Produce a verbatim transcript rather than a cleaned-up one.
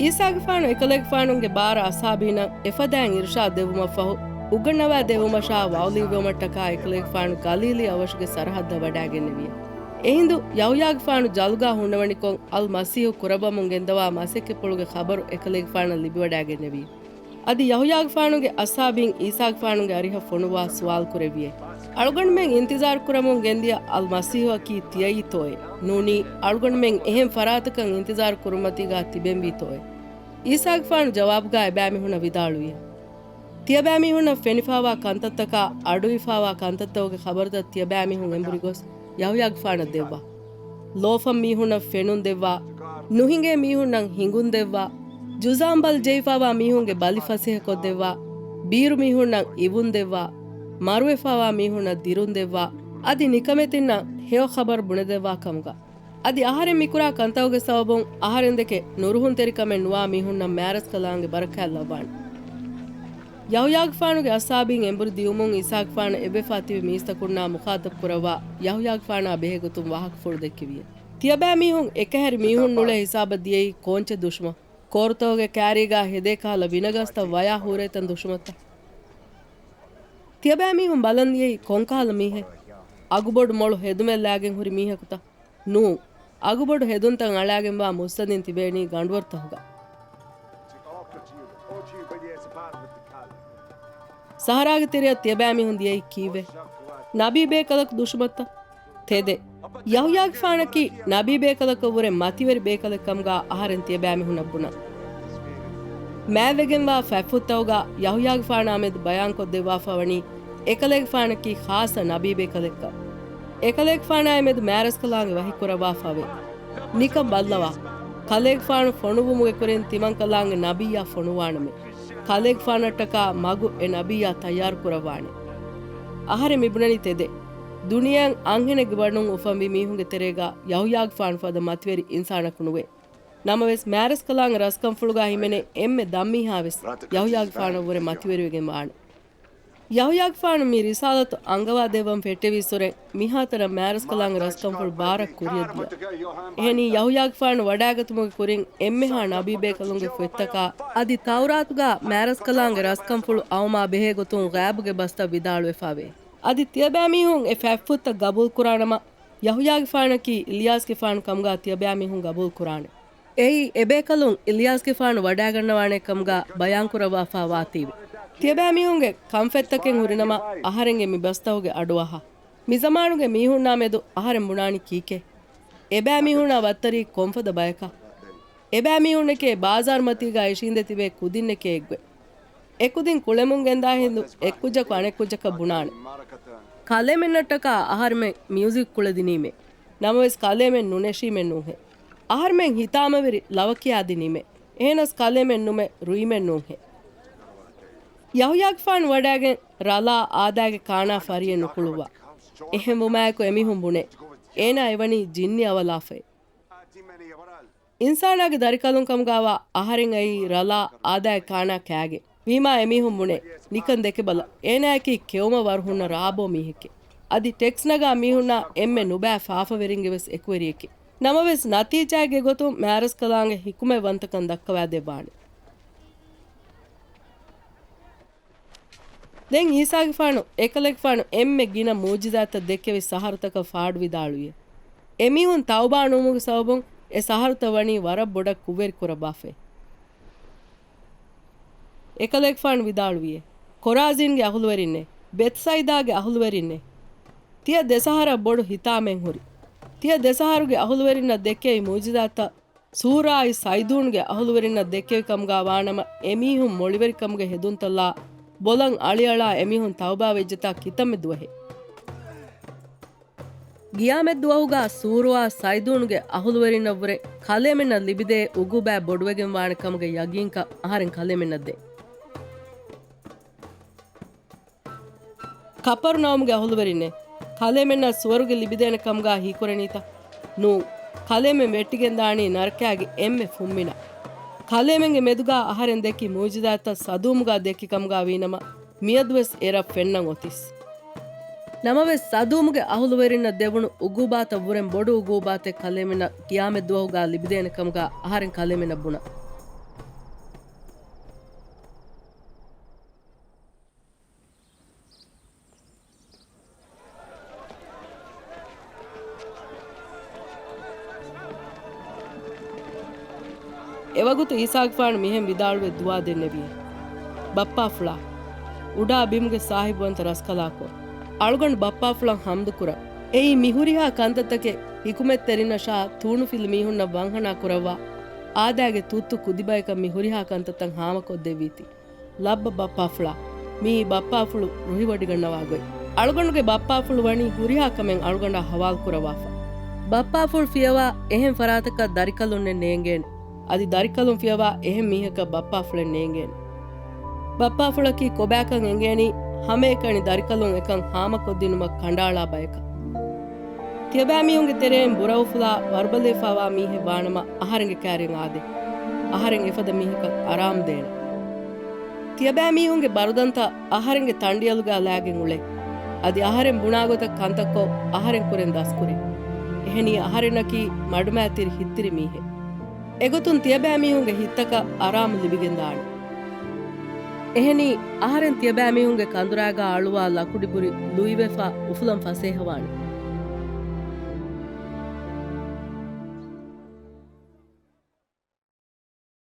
އީސާގެފާނު އެކަލޭގެފާނުގެ ބާރަ އަޞްޙާބީންނަށް އެފަދައިން އިރުޝާދު ދެއްވުމަށްފަހު، އުނގަންނަވާ ދެއްވުމަށާ ވަޢުޟު ލިބުމަށްޓަކާ އެކަލޭގެފާނު ގަލީލީ އަވަށުގެ ސަރަޙައްދަށް ވަޑާގެންނެވި. އެހިނދު ޔަޙުޔާގެފާނު ޖަލުގާ ހުންނަވަނިކޮށް، އަލްމަސީޙު ކުރައްވަމުން ގެންދަވާ މަސައްކަތްޕުޅުގެ ޚަބަރު އެކަލޭގެފާނަށް ލިބިވަޑާގެންނެވި. އަދި ޔަޙުޔާގެފާނުގެ އަޞްޙާބީން އީސާގެފާނުގެ އަރިހަށް ފޮނުވާ ސުވާލު ކުރެއްވިއޭ، އަޅުގަނޑުމެން އިންތިޒާރު ކުރަމުން ގެންދިޔަ އަލްމަސީޙަކީ ތިޔައީތޯއޭ؟ ނޫނީ އަޅުގަނޑުމެން އެހެން ފަރާތަކަށް އިންތިޒާރު ކުރުމަތީގާ ތިބެންވީތޯއޭ؟ އީސާގެފާނު ޖަވާބުގާ އެބައިމީހުންނަށް ވިދާޅުވިއޭ، ތިޔަބައިމީހުންނަށް ފެނިފާވާ ކަންތައްތަކާ، އަޑުއިވިފާވާ ކަންތައްތަކުގެ ޚަބަރުތައް ތިޔަބައިމީހުން އެނބުރި ގޮސް ޔަޙުޔާގެފާނަށް ދެއްވާ. ލޯފަން މީހުންނަށް ފެނުން ދެއްވާ، ނުހިނގޭ މީހުންނަށް ހިނގުން ދެއްވާ، ޖުޒާމް ބަލި ޖެހިފާވާ މީހުންގެ ބަލި ފަސޭހަކޮށްދެއްވާ، ބީރު މީހުންނަށް އިވުން ދެއްވާ، މަރުވެފާވާ މީހުންނަށް ދިރުން ދެއްވާ، އަދި ނިކަމެތިންނަށް ހެޔޮ ޚަބަރު ބުނެދެއްވާ ކަމުގަ. އަދި އަހަރެން މިކުރާ ކަންތަކުގެ ސަބަބުން އަހަރެންދެކެ ނުރުހުންތެރިކަމެއް ނުވާ މީހުންނަށް މާރަސްކަލާނގެ ބަރަކާތް ލައްވާނެ. ޔަޙުޔާގެފާނުގެ އަޞްޙާބީން އެނބުރި ދިޔުމުން އީސާގެފާނަށް އެއްވެފާ ތިބި މީސްތަކުންނާ މުޚާޠަބު ކުރައްވާ، ޔަޙުޔާގެފާނާ ބެހޭގޮތުން ވާހަކަފުޅު ދެއްކެވިއޭ. ތިޔަބައިމީހުން އެކަހެރި މީހުން ނޫޅޭ ހިސާބަށް ދިޔައީ ކޯންޗެއް ދުށުމަށް؟ ކޯރުތަކުގެ ކާރީގާ ހެދޭ ކަހަލަ ވިނަގަސްތައް ވަޔާ ހޫރޭތަން ދުށުމަށްތަ؟ ތިޔަބައިމީހުން ބަލަން ދިޔައީ ކޮންކަހަލަ މީހެއް؟ އަގުބޮޑު މޮޅު ހެދުމެއް ލާގެން ހުރި މީހަކުތަ؟ ނޫން. އަގުބޮޑު ހެދުންތައް އަޅާގެންވާ މުއްސަނދިން ތިބޭނީ ގަނޑުވަރުތަކުގަ. ސަހަރާގެ ތެރެއަށް ތިޔަބައިމީހުން ދިޔައީ ކީއްވެ؟ ނަބީ ބޭކަލަކު ދުށުމަށްތަ؟ ތެދެއް. ޔަޙުޔާގެފާނަކީ ނަބީ ބޭކަލަކަށްވުރެ މަތިވެރި ބޭކަލެއް ކަމުގާ އަހަރެން ތިޔަބައިމީހުންނަށް ބުނަން. މާތްވެގެންވާ ފަތްފުށްތަކުގާ ޔަޙުޔާގެފާނާމެދު ބަޔާންކޮށްދެއްވާފަވަނީ އެކަލޭގެފާނަކީ ޚާއްޞަ ނަބީ ބޭކަލެއްކަން. އެކަލޭގެފާނާއިމެދު މާރަސްކަލާނގެ ވަޙީކުރައްވާފަވޭ. ނިކަން ބައްލަވާ. ކަލޭގެފާނު ފޮނުއްވުމުގެ ކުރިން ތިމަންކަލާނގެ ނަބިއްޔާ ފޮނުވާނަމޭ. ކަލޭގެފާނަށްޓަކާ މަގު އެ ނަބިއްޔާ ތައްޔާރުކުރައްވާނެ. އަހަރެން މިބުނަނީ ތެދެއް. ދުނިޔެއަށް އަންހެނެއްގެ ބަނޑުން އުފަންވި މީހުންގެ ތެރޭގާ ޔަޙުޔާގެފާނު ފަދަ މަތިވެރި އިންސާނަކު ނުވޭ. ނަމަވެސް، މާރަސްކަލާނގެ ރަސްކަންފުޅުގާ ހިމެނޭ އެންމެ ދަށްމީހާވެސް ޔަޙުޔާގެފާނަށްވުރެ މަތިވެރިވެގެން ވާނެ. ޔަޙުޔާގެފާނު މި ރިސާލަތު އަންގަވާދެއްވަން ފެއްޓެވިއްސުރެ، މިހާތަނަށް މާރަސްކަލާނގެ ރަސްކަންފުޅު ބާރަށް ކުރިއަށް ދިޔަ. އެހެނީ، ޔަޙުޔާގެފާނު ވަޑާގަތުމުގެ ކުރިން އެންމެހާ ނަބީ ބޭކަލުންގެ ފޮތްތަކާ އަދި ތައުރާތުގާ މާރަސްކަލާނގެ ރަސްކަންފުޅު އައުމާ ބެހޭގޮތުން ޣައިބުގެ ބަސްތައް ވިދާޅުވެފާވޭ. އަދި ތިޔަބައިމީހުން އެ ފަތްފުށްތައް ގަބޫލުކުރާނަމަ، ޔަޙުޔާގެފާނަކީ އިލްޔާސްގެފާނު ކަމުގާ ތިޔަބައިމީހުން ގަބޫލުކުރާނެ. އެއީ އެބޭކަލުން އިލްޔާސްގެފާނު ވަޑާގަންނަވާނެ ކަމުގާ ބަޔާންކުރައްވާފާ ވާތީވެ. ތިޔަބައިމީހުންގެ ކަންފަތްތަކެއް ހުރިނަމަ، އަހަރެންގެ މި ބަސްތަކުގެ އަޑުއަހާ. މި ޒަމާނުގެ މީހުންނާ މެދު އަހަރެން ބުނާނީ ކީކޭ؟ އެބައިމީހުންނާ ވައްތަރީ ކޮންފަދަ ބަޔަކަށް؟ އެބައިމީހުންނެކޭ ބާޒާރުމަތީގާ އިށީނދެ ތިބޭ ކުދިންނެކޭ އެއްގޮތް. އެކުދިން ކުޅެމުން ގެންދާ ހިނދު އެއްކުއްޖަކު އަނެއްކުއްޖަކަށް ބުނާނެ. ކަލޭމެންނަށްޓަކާ އަހަރެމެން މިއުޒިކް ކުޅެދިނީމޭ. ނަމަވެސް، ކަލޭމެން ނުނެށީމެއް ނޫންހޭ. އަހަރެމެން ހިތާމަވެރި ލަވަ ކިޔާދިނީމޭ. އެހެނަސް ކަލޭމެން ނުމެ ރުއިމެއް ނޫންހޭ. ޔަޙުޔާގެފާނު ވަޑާގެން ރަލާ އާދައިގެ ކާނާ ފަރިއެއް ނުކުޅުއްވާ. އެހެންވުމާއެކު އެމީހުން ބުނޭ، އޭނާ އެވަނީ ޖިންނި އަވަލާފައޭ. އިންސާނާގެ ދަރިކަލުން ކަމުގާވާ އަހަރެން އައީ ރަލާ އާދައިގެ ކާނާ ކާގެ. ވީމާ އެމީހުން ބުނޭ، ނިކަން ދެކެބަލަ، އޭނާއަކީ ކެއުމަށް ވަރު ހުންނަ ރާބޯ މީހެކޭ. އަދި ޓެކްސް ނަގާ މީހުންނާ އެންމެ ނުބައި ފާފަވެރިންގެ ވެސް އެކުވެރިއެކޭ. ނަމަވެސް، ނަތީޖާއެއްގެ ގޮތުން މާރަސްކަލާނގެ ހިކުމަތްވަންތަކަން ދައްކަވާދެއްވާނެ. ދެން އީސާގެފާނު އެކަލޭގެފާނު އެންމެ ގިނަ މުޢުޖިޒާތްތައް ދެއްކެވި ސަހަރުތަކަށް ފާޑު ވިދާޅުވިއޭ. އެމީހުން ތައުބާ ނުވުމުގެ ސަބަބުން އެ ސަހަރުތައް ވަނީ ވަރަށް ބޮޑަށް ކުށްވެރިކުރައްވާފައޭ. އެކަލޭގެފާނު ވިދާޅުވިއޭ، ކޮރާޒީންގެ އަހުލުވެރިންނޭ، ބެތްސައިދާގެ އަހުލުވެރިންނޭ، ތިޔަ ދެ ސަހަރަށް ބޮޑު ހިތާމައެއް ހުރި. ތިޔަ ދެ ސަހަރުގެ އަހުލުވެރިންނަށް ދެއްކެވި މުޢުޖިޒާތްތައް ސޫރާއި ސައިދޫންގެ އަހުލުވެރިންނަށް ދެއްކެވި ކަމުގާ ވާނަމަ، އެމީހުން މޮޅިވެރިކަމުގެ ހެދުންތައްލާ ބޮލަށް އަޅިއަޅާ އެމީހުން ތައުބާވެއްޖެތާ ކިތަންމެ ދުވަހެއް. ގިޔާމަތްދުވަހުގާ ސޫރުއާ ސައިދޫނުގެ އަހުލުވެރިންނަށްވުރެ ކަލޭމެންނަށް ލިބިދޭ އުގޫބާތް ބޮޑުވެގެންވާނެ ކަމުގެ ޔަގީންކަން އަހަރެން ކަލޭމެންނަށް ދޭ. ކަޕަރުނައުމުގެ އަހުލުވެރިންނޭ، ކަލޭމެންނަށް ސުވަރުގެ ލިބިދޭނެ ކަމުގާ ހީކުރަނީތަ؟ ނޫން. ކަލޭމެން ވެއްޓިގެންދާނީ ނަރަކައިގެ އެންމެ ފުންމިނަށް. ކަލޭމެންގެ މެދުގާ އަހަރެން ދެއްކި މުޢުޖިޒާތްތައް ސަދޫމުގާ ދެއްކި ކަމުގާ ވީނަމަ، މިއަދުވެސް އެ ރަށް ފެންނަން އޮތީސް. ނަމަވެސް، ސަދޫމުގެ އަހުލުވެރިންނަށް ދެވުނު އުގޫބާތަށް ވުރެން ބޮޑު އުގޫބާތެއް ކަލޭމެންނަށް ގިޔާމަތްދުވަހުގާ ލިބިދޭނެ ކަމުގާ އަހަރެން ކަލޭމެންނަށް ބުނަން. އެވަގުތު އީސާގެފާނު މިހެން ވިދާޅުވެ ދުޢާ ދެންނެވި. ބައްޕާފުޅާ، އުޑާ ބިމުގެ ސާހިބުވަންތަ ރަސްކަލާކޮ، އަޅުގަނޑު ބައްޕާފުޅަށް ޙަމްދު ކުރަން. އެއީ މި ހުރިހާ ކަންތައްތަކެއް ޙިކުމަތްތެރިންނަށާ ތޫނުފިލު މީހުންނަށް ވަންހަނާ ކުރައްވާ، އާދައިގެ ތުއްތު ކުދިބަޔަކަށް މި ހުރިހާ ކަންތައްތައް ހާމަކޮށްދެއްވީތީ. ލައްބަ ބައްޕާފުޅާ، މިއީ ބައްޕާފުޅު ރުހިވޮޑިގަންނަވާ ގޮތް. އަޅުގަނޑުގެ ބައްޕާފުޅު ވަނީ ހުރިހާ ކަމެއް އަޅުގަނޑާ ހަވާލު ކުރައްވާފަ. ބައްޕާފުޅު ފިޔަވާ އެހެން ފަރާތަކަށް ދަރިކަލުންނެއް ނޭނގޭނެ. އަދި ދަރިކަލުން ފިޔަވާ އެހެން މީހަކަށް ބައްޕާފުޅެއް ނޭނގޭނެ. ބައްޕާފުޅަކީ ކޮބާކަން އެނގޭނީ ހަމައެކަނި ދަރިކަލުން އެކަން ހާމަކޮށްދިނުމަށް ކަނޑައަޅާ ބަޔަކަށް. ތިޔަބައިމީހުންގެ ތެރެއިން ބުރައުފުލާ ވަރުބަލިވެފާވާ މީހެއް ވާނަމަ އަހަރެންގެ ކައިރިން އާދޭ. އަހަރެން އެފަދަ މީހަކަށް އަރާމު ދޭނެ. ތިޔަބައިމީހުންގެ ބަރުދަންތައް އަހަރެންގެ ތަނޑިއަލުގާ ލާގެން އުޅޭ. އަދި އަހަރެން ބުނާގޮތަށް ކަންތައްކޮށް އަހަރެން ކުރެން ދަސްކުރޭ. އެހެނީ އަހަރެންނަކީ މަޑުމައިތިރި ހިތްތިރި މީހެއް. އެގޮތުން ތިޔަބައިމީހުންގެ ހިތްތަކަށް އަރާމު ލިބިގެންދާނެ. އެހެނީ، އަހަރެން ތިޔަބައިމީހުންގެ ކަނދުރާގާ އަޅުވާ ލަކުޑިބުރި ލުއިވެފަ އުފުލަން ފަސޭހަވާނެ.